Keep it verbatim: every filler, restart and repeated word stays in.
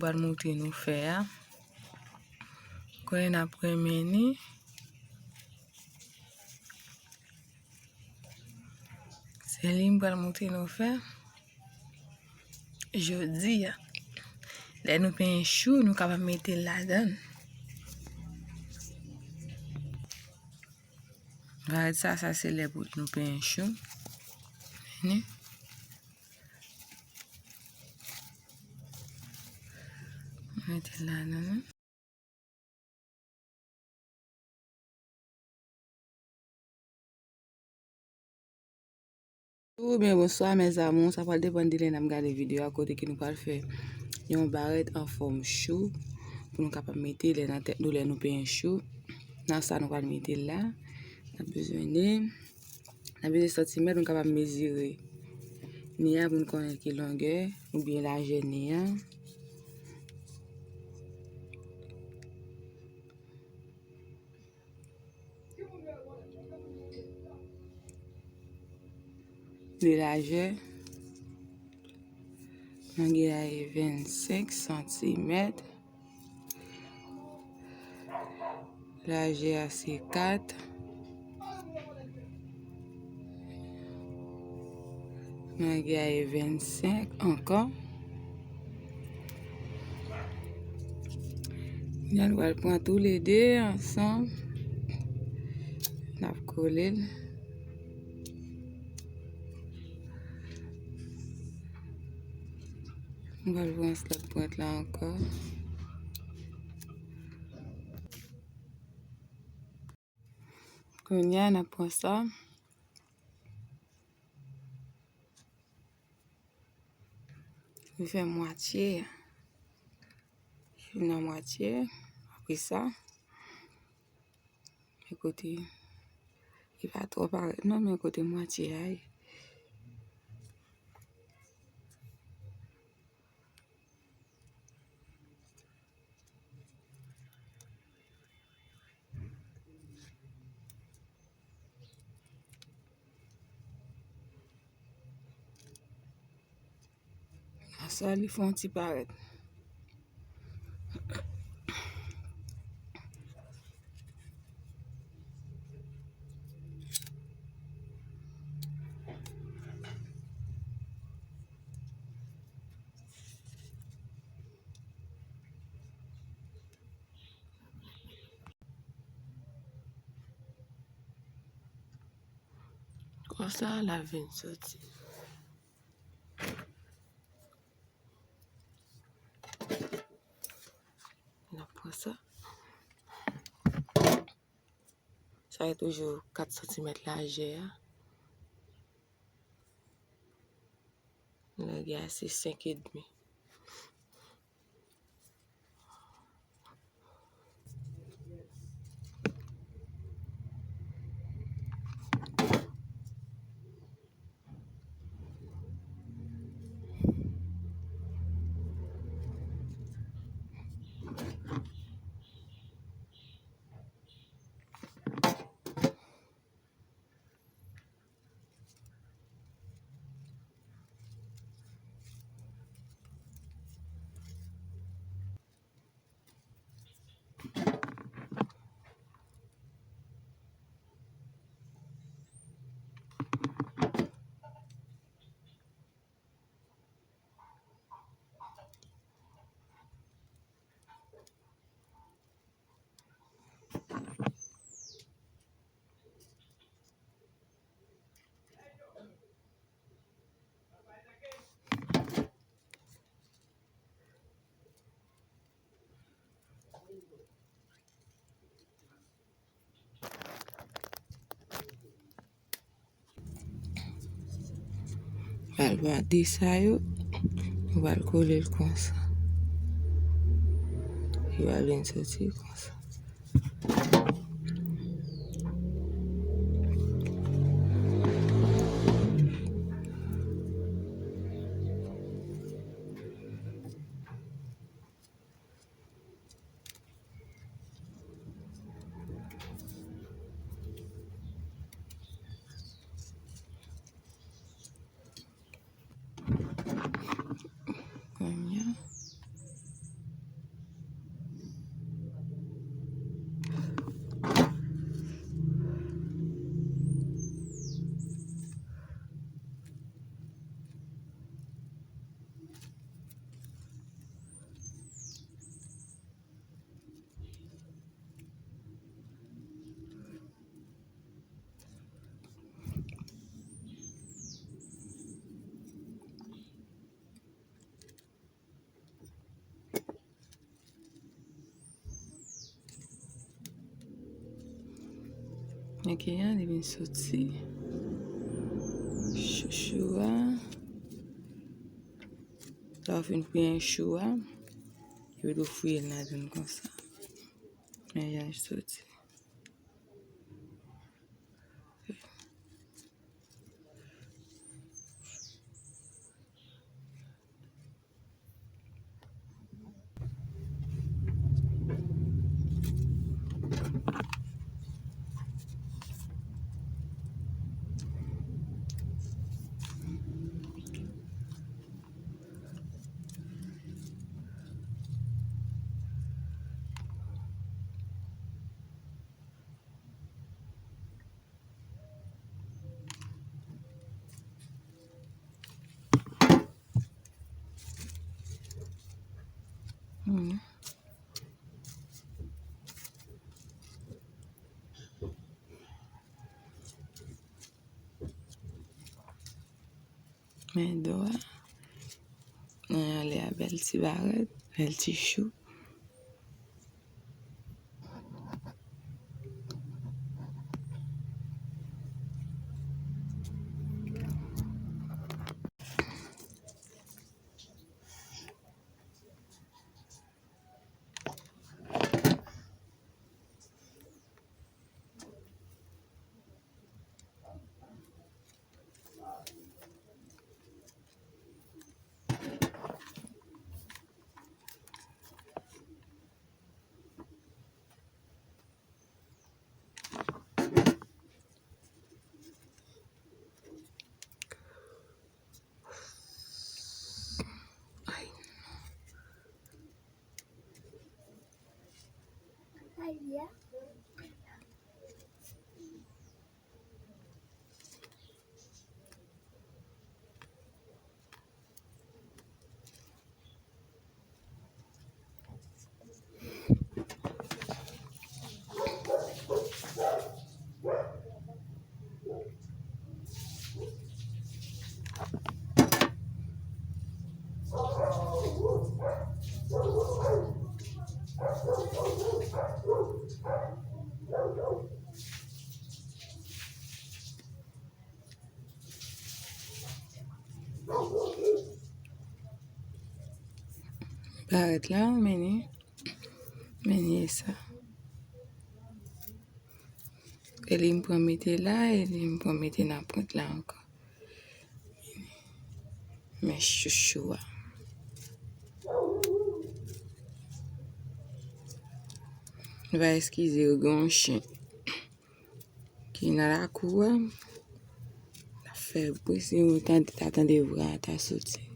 pral montre nou fè a. Konnen n ap renmen li. Se li m pral montre nou fè. Jodi a, lè nou penyen chou, nou kapab mete l ladan l. Gade sa, sa se lè pou nou penyen chou. Vini. Mete l ladan l. Oubyen bonswa, mes amours. Sa pral depann de lè n ap gade videyo a, kote ke nou pral fè yon barèt an fòm chou pou nou kapab mete lè nan tèt nou, lè nou penyen chou. Nan sa nou pral mete l la, n ap bezwen de, n ap bezwen santimèt, nou kapab mezire ni a pou n konnen ki longè oubyen lajè ni a. De lajè, longè a e vennsenk santimèt. Lajè a se kat. Longè a e vennsenk ankò. Kounye a nou pral pran toulede ansanm. N ap kole l. Nou pral pran lòt pwent la ankò. Kounye a n ap pran sa. Nou fè mwatye. Nan mwatye. Apre sa, men kote, li pa twò parèt non, men kote mwatye a ye. Sa li fè yon ti parèt. Konsa l ap vin soti. N ap pran sa. Sa e toujou kat santimèt lajè a. Longè a se senk edmi. Pral pran de sa yo, nou pral kole l konsa. Yo pral vin soti konsa. Kounye a, Ok, an, li vin soti. Chouchou a. Sa w fin fouye chou a. Epi tou fouye l nan zòn konsa. Men jan l soti. Hmm. Men do a. Nan anlè a, bèl ti barèt, bèl ti chou. Barèt la, men li, men li sa. E li m pran mete la, e li m pran mete nan pwent la ankò. Men chouchou a. Nou va eskize yo, gen yon chen ki nan lakou a. L ap fè bri, si nou tande, ta tande vra a ta soti.